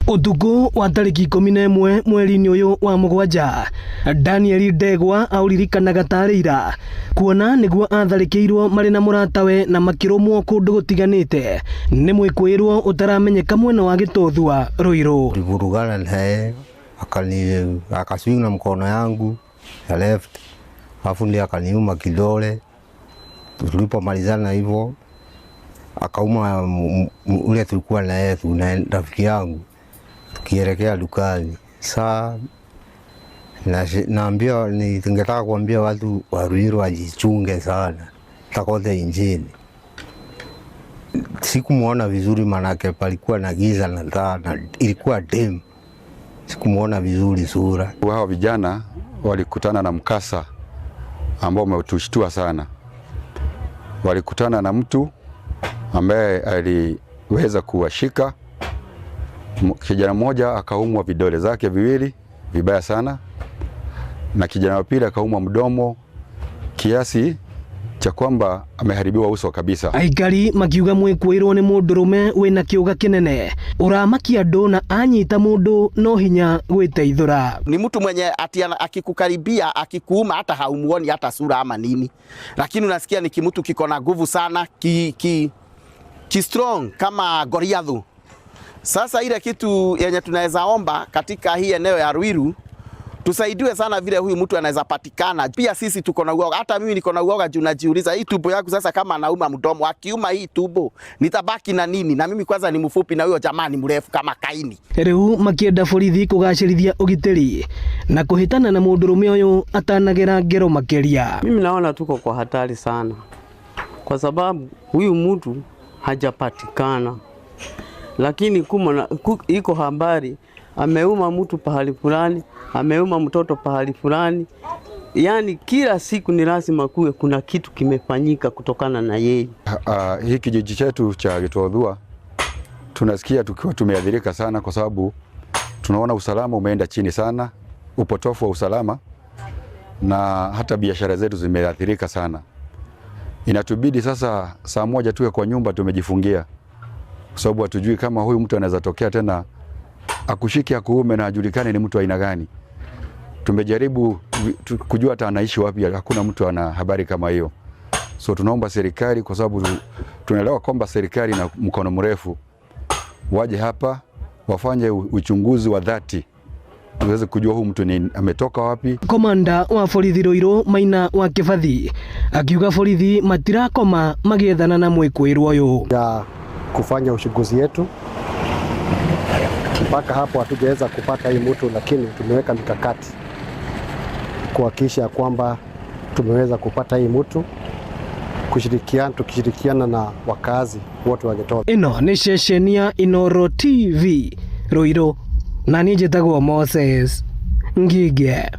Ũtukũ wa tarĩki 11 mweri-inĩ ũyũ wa 7, Daniel Ndegwa aũririkanaga tarĩ ira, kuona nĩguo atharĩkĩirwo marĩ na mũratawe na makĩrũmwo kũndũ gũtiganĩte nĩ mwĩkũĩrwo ũtaramenyeka mwena wa Gĩtothua, Ruiru. Tulivurugana naye akaswing na mkono yangu ya left, alafu ndiye akaniuma kidole. Tulipomalizana hivyo akauma ule tulikuwa na yeye na rafiki yangu, tukielekea dukani. Saa naambia ningetaka kuambia watu wa Ruiru wajichunge sana takote injini. Sikumuona vizuri manake palikuwa na giza na taa na ilikuwa dim. Sikumuona vizuri sura. Hawa vijana walikutana na mkasa ambao umetushtua sana. Walikutana na mtu ambaye aliweza kuwashika. Kijana mmoja akaumwa vidole zake viwili vibaya sana, na kijana wa pili akaumwa mdomo kiasi cha kwamba ameharibiwa uso kabisa. Aikari makiuga mwĩkũĩrwo nĩ mũndũrũme wĩna kĩũga kĩnene ũramakia andũ na anyita mũndũ no hinya gwĩteithũra. Ni mtu mwenye ati akikukaribia akikuuma hata haumuoni hata sura ama nini, lakini unasikia ni kimtu kiko na nguvu sana ki strong kama Goliathu. Sasa ile kitu yenye tunaweza omba katika hii eneo ya Ruiru, tusaidiwe sana vile huyu mtu anaweza patikana. Pia sisi tuko na uoga, hata mimi niko na uoga juu najiuliza hii tumbo yangu sasa, kama anauma mdomo, akiuma hii tumbo nitabaki na nini? Na mimi kwanza ni mfupi na huyo jamaa ni mrefu kama Kaini. Riu makienda borithi kugacĩrithia ũgitĩri na kũhĩtana na mũndũrũme ũyũ atanagera ngero makĩria. Mimi naona tuko kwa hatari sana, kwa sababu huyu mtu hajapatikana, lakini iko habari ameuma mtu pahali fulani, ameuma mtoto pahali fulani. Yani kila siku ni lazima kuwe kuna kitu kimefanyika kutokana na yeye. Hii kijiji chetu cha Gitothua tunasikia tukiwa tumeathirika sana, kwa sababu tunaona usalama umeenda chini sana, upotofu wa usalama, na hata biashara zetu zimeathirika sana. Inatubidi sasa saa 1 tuwe kwa nyumba tumejifungia, kwa sababu hatujui kama huyu mtu anaweza tokea tena akushike akuume na ajulikane ni mtu aina gani. Tumejaribu kujua hata anaishi wapi, hakuna mtu ana habari kama hiyo. So tunaomba serikali, kwa sababu tunaelewa kwamba serikali ina mkono mrefu, waje hapa wafanye uchunguzi wa dhati tuweze kujua huyu mtu ni ametoka wapi. Komanda wa borithi Ruiru Maina wa Kibathi akiuga borithi matirakoma magiethana na mwĩkũĩrwo ũyũ. Ya kufanya uchunguzi yetu mpaka hapo hatujaweza kupata hii mtu, lakini tumeweka mikakati kuhakikisha kwamba tumeweza kupata hii mtu, tukishirikiana na wakazi wote wa Gitothua. Ĩno nĩ ceceni ya Inooro TV Ruiru, na niĩ njĩtagwo Moses Ngige.